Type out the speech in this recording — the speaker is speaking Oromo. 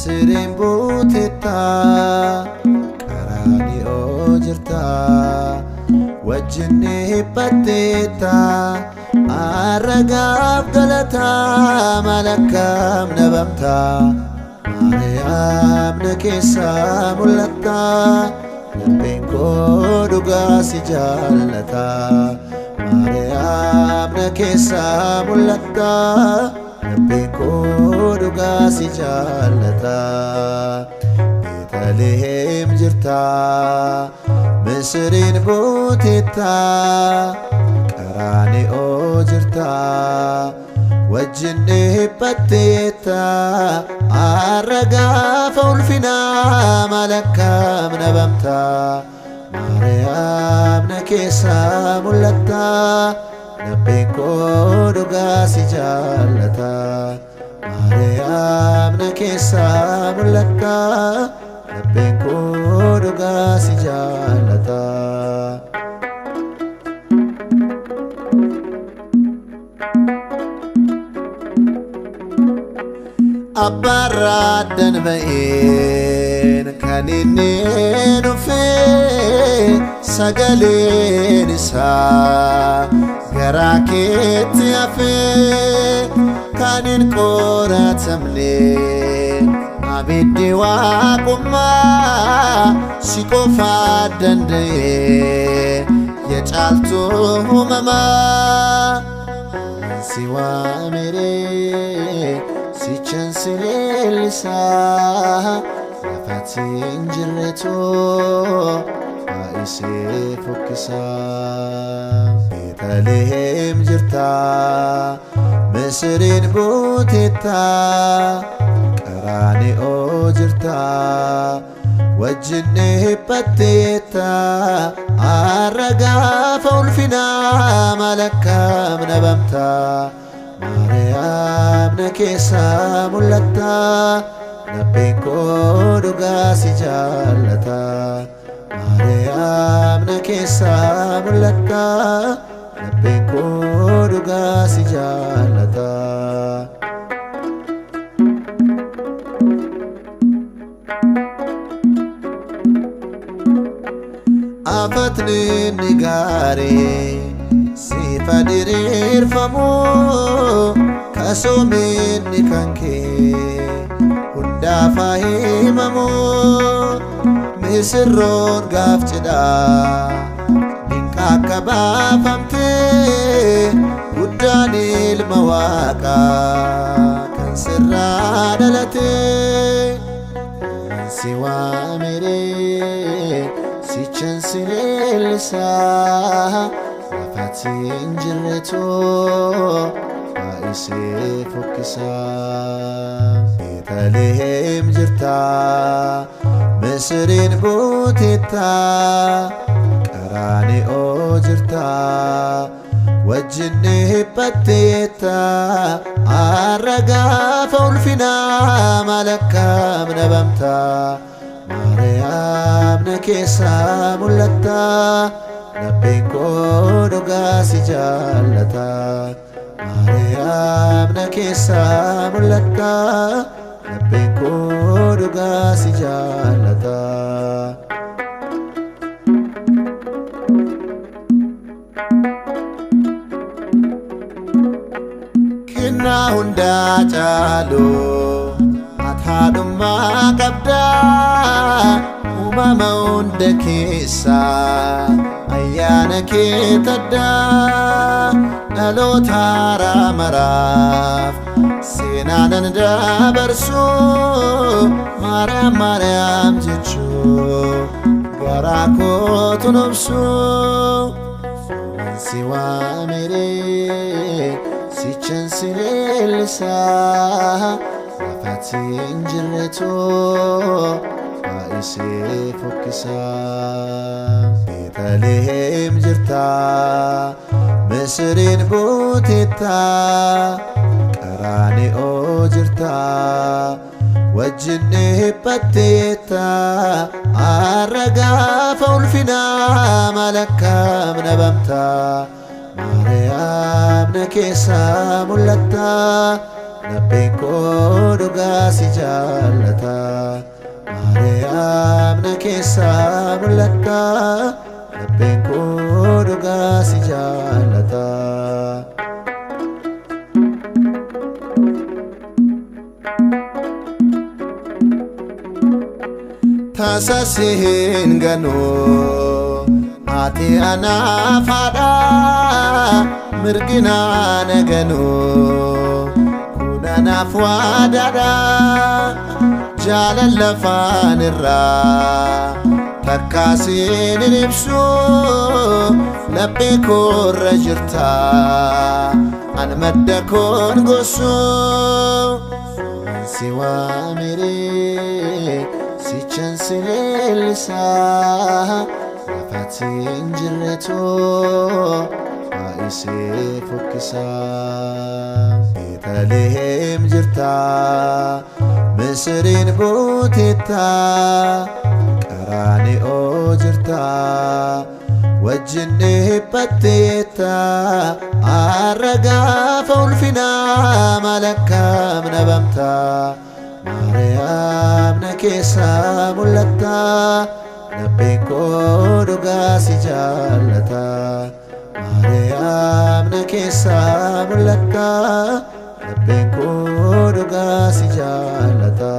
Misiriin buutetta, Qaraani'oo jirta, wajjin dhiphatteetta. Arragaaf galataa malakkam nabamta, Maariyaam na keessaa mul'atta, lapheen koo dhugaa si jaallata. Maariyaam na keessaa mul'atta, lapheen koo dhugaa si jaallata. Beetaliheem jirta, Misiriin buutetta, Qaraani'oo jirta, wajjin dhiphatteetta. Arra gaafa ulfinaa malakkam nabamta, Maariyaam na keessaa mul'atta, lapheen koo dhugaa si jaallata. Maariyaam na keessaa mul'atta, lapheen koo dhugaa si jaallata. Abbaarraa addan ba'een kan inni dhufee, sagaleen isaa garaa keetti hafee, kan hin qoratamne abiddi waaqummaa si qofaa danda'ee ya caaltuu uumamaa. Si waameree sichan si leellisaa, lafatti hin jirretu baay'isee fokkisaa. Beetaliheem jirta, Misiriin buutetta, Qaraani'oo jirta, wajjin dhiphatteetta. Arra gaafa ulfinaa malakkam nabamta, Maariyaam na keessaa mul'atta, lapheen koo dhugaa si jaallata. Maariyaam na keessaa mul'atta, lapheen koo dhugaa si jaallata. Afatni inni gaarii siifa diriirfamu, kasoominni kan kee hundaaf haa himamu. Misirroon gaaf cidhaa dinqa akka baafamtee, guddaan ilma waaqaa kan sirraa dhalate. Si waameree sichan si leellisaa, lafatti hin jirretu baay'isee fokkisaa. Beetaliheem jirta, Misiriin buutetta, Qaraani'oo jirta, wajjin dhiphatteetta. Arra gaafa ulfinaa malakkam nabamta, Maariyaam na keessaa mul'atta, lapheen koo dhugaa si jaallata. Maariyaam na keessaa mul'atta, lapheen koo dhugaa si jaallata. Kennaa hundaa caalu ati haadhummaa qabdaa, uumama hunda keessaa ayyaana kee taddaa, dhaloota haaraa maraaf seenaa nan dabarsu, Maariyaam Maariyaam jechuu garaa kootu nobsu. Si waameree sichan si leellisaa, lafatti hin jirretu baay'isee fokkisaa. Beetaliheem jirta, Misiriin buutetta, Qaraani'oo jirta, wajjin dhiphatteetta. Arra gaafa ulfinaa malakkam nabamta, Maariyaam Maariyaam na keessaa mul'atta, lapheen koo dhugaa si jaallata. Maariyaam na keessaa mul'atta, lapheen koo dhugaa si jaallata. Tasa si hin ganu, ati anaaf haadha, mirgina na ganu, kun anaaf waadaadha. Jaalala afaan irraa takkaasiin hin ibsu, laphee koorra jirta, an madda koon gosu. Si waamiree sichan si leellisaa, lafatti hin jirretu baay'isee fokkisaa. Beetaliheem jirta, Misiriin guuteetta, Qaraani'oo jirta, wajjin dhiphatteetta. Har'a gaafa ulfinaa maal akkam dhabamta? Maariyaam na keessaa mul'atta, lapheen koo dhugaa si jaallata. Maariyaam na keessaa mul'atta, lapheen koo dhugaa si jaallata.